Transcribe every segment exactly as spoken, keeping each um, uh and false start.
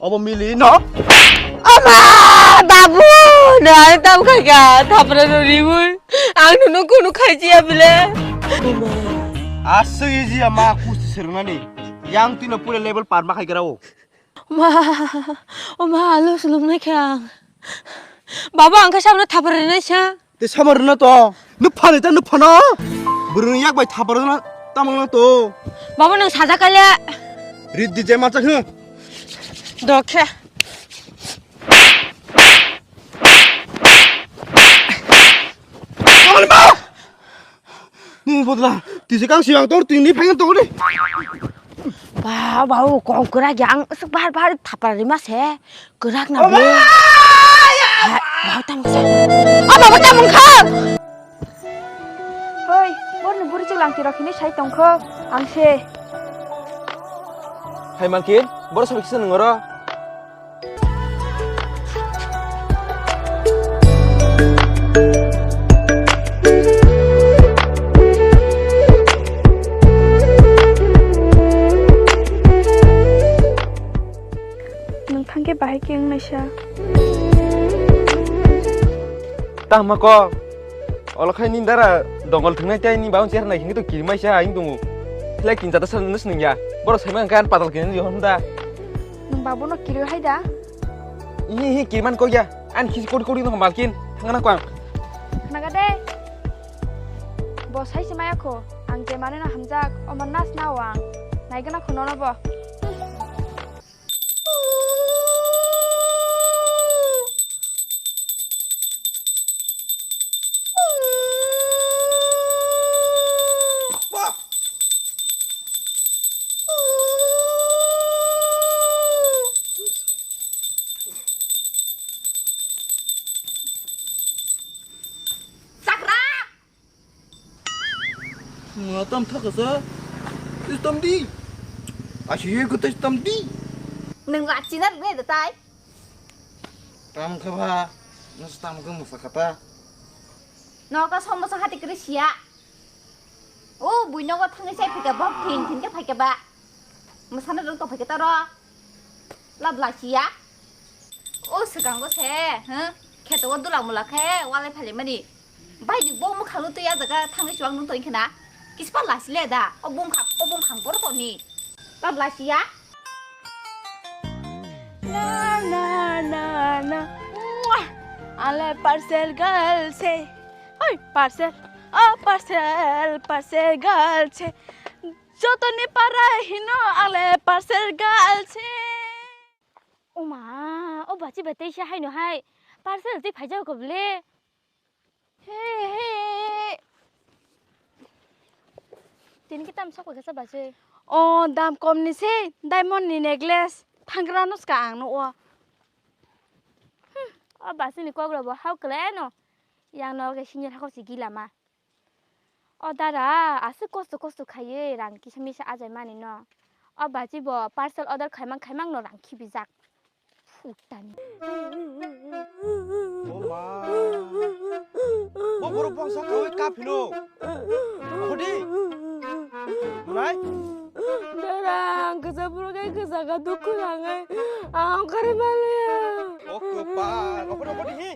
Obo mili no? Ama! Babu! No, ang tam khaika, thapra no riwi. Ang nono kunu khaichiya bile. Aswk easy ama kusti swrwngnani. Yang tino pura level par ma khai grao. Ma, o ma, alo sulung nai kha. Baba, ang khe sabno thapar rinai sa. Te samar rwna to. Nw phani ta nw phano. Bwrwni yak bai thapar rwna tamang na to. Baba, nang saja kale. Riddi je ma chak hw. Dokhe. Tamang ba. Ni bodla, tisi kang siang tor tini phaingan tor ni. Ba, ba, o kong kwrak ya, ang aswk bahar bahar thapar rima se, kwrak na bwle. Ha, ba, tamo sa. O, baba, tamo kha. Hoi, borni buri chwlang tiro khini sai tongkho, ang se. Hai Malkin, boro sabai kisa nungoro. Nwng thangkhe bahai khe wngnaisa. Tamo kok. Olo khai nini dara dongol thwngnai tei nini baun cher nai hwnwi to kirimaisa haing tongo. Khlai kinsa ta san nus nungya. Borok saima hwnkhe ani patal kinani hwn da. Nwng babono kiri hai da? Ihi ihi kiriman kokya. Ani khisi kori kori no Malkin. Thangna kwang. Naga de. Bo sai se maya kho. Ang je mane no hamjak. Omo nas na wang. Naigana kho nono bo. Chakra! Mwa tam thakasa. Is tam di. Asi ye ko tes tam di. Nang la china ne da tai. Tam kha ba. Nas tam kha musa kata. No ka som musa hati kri sia. O bui nogo thangni sai phika bok thin thin ke phaika ba. Masana rok to phaika taro. Lab lasiya. O swkango se, huh? Kheto o dula mula khe walai phali mani. Bai ni bo mwkhang no twi a jaga thangwi chuwak nung tong khna. Kispa lasile da. O bumkha, o bumkhang bor toni. Lab lasiya. Na, na, na, na. Mwah! Ale parcel girl se. Oi, parcel. O parcel, parcel girl se. Jotoni para hino ale parcel girl se. Oma, o bachi bai teisa haino hai parcel tei phaijak kobole. He, he. Tini kitam sok bai kasa bachi. O dam kom ni se diamond ni necklace thangra no ska ang no o. Hmm, o bachi ni kok rok bo hao kle no. Yang no ke senior hako si gila ma. O dara, aswk kosto kosto khaiwi rang kisa misa ajaimani no. O bachi bo parcel order khaimang khaimang no rang khibijak. Putani. O ma. Bo borok bongsa khawi kaphino. Hodi. Nai. Dara, ang kisa puro kai kisa ka dukhu nangai. Ang kare maliya. O kopal. O kopal hodi hi.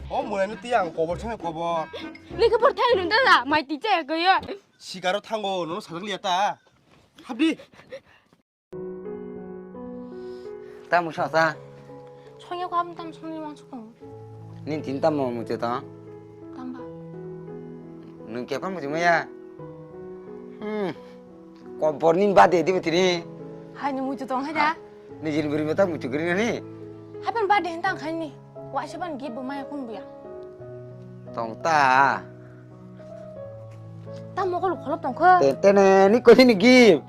O mwnai no twi ang kobor thangwi kobor. Lekha por thai nung dala, mai twi chaya kaya. Sikaro thango, nono sajak liya ta. Habdi. Tamo sa ta? Songya ko abang tam songni mang sukong. Nin tin tamo mucho ta? Tamba. Nung kepa mucho maya? Hmm. Kobor nin bade di betini. Hai ni mucho tong hai da? Nijin beri mata mucho geri nani? Hapan bade hentang khai ni. Wa se ban gi bo maya kun buya. Tong ta. Tamo ko lu kholop tong kho. Tene ni ko ni gi.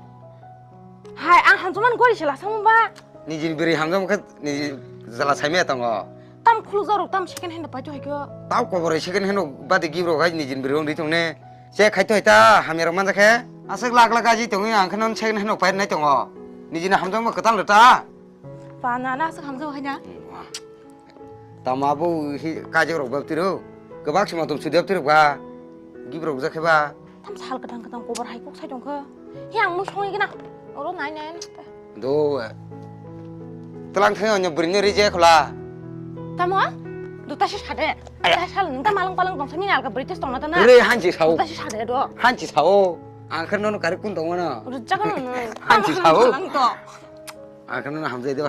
Hai, ang hamjakmani gori se lasamo ba. Nijini bwrwi hamjakma khe niji jala saimaya tongo. Tam khulukjakrok tam second hand paito hai khe. Tamo kobor hai second hand bade gift rok hai nijini bwrwi wngwi tongne. Se khaito hai ta hamya rok manja khe. Aswk lak lak gaji tongwi ang khe non second hand rok painai tongo. Nijini hamjakma kwtal rw ta. Ba na na aswk hamjak hai na. Tamo abo hi kajak rok bab tiro. Kwbak se motom sudi aptirok ba. Gibi rok jakhe ba. Tam sal kadang kadang kobar hai kok sai tongkha. He ang mui songi gana. Oro nai nai. Do. Tlang thang nya bwrwini ri je khola. Tamo? Duta se sade. Aya. Ta sal nung ta malang palang tong sani alga bwrwi tes tongna ta na. Re hanchi sao. Duta se sade do. Hanchi sao. Ang khe nono kari kun tongmano. Rujak no no. Hanchi sao. Malang to. Ang khe nono hamjai de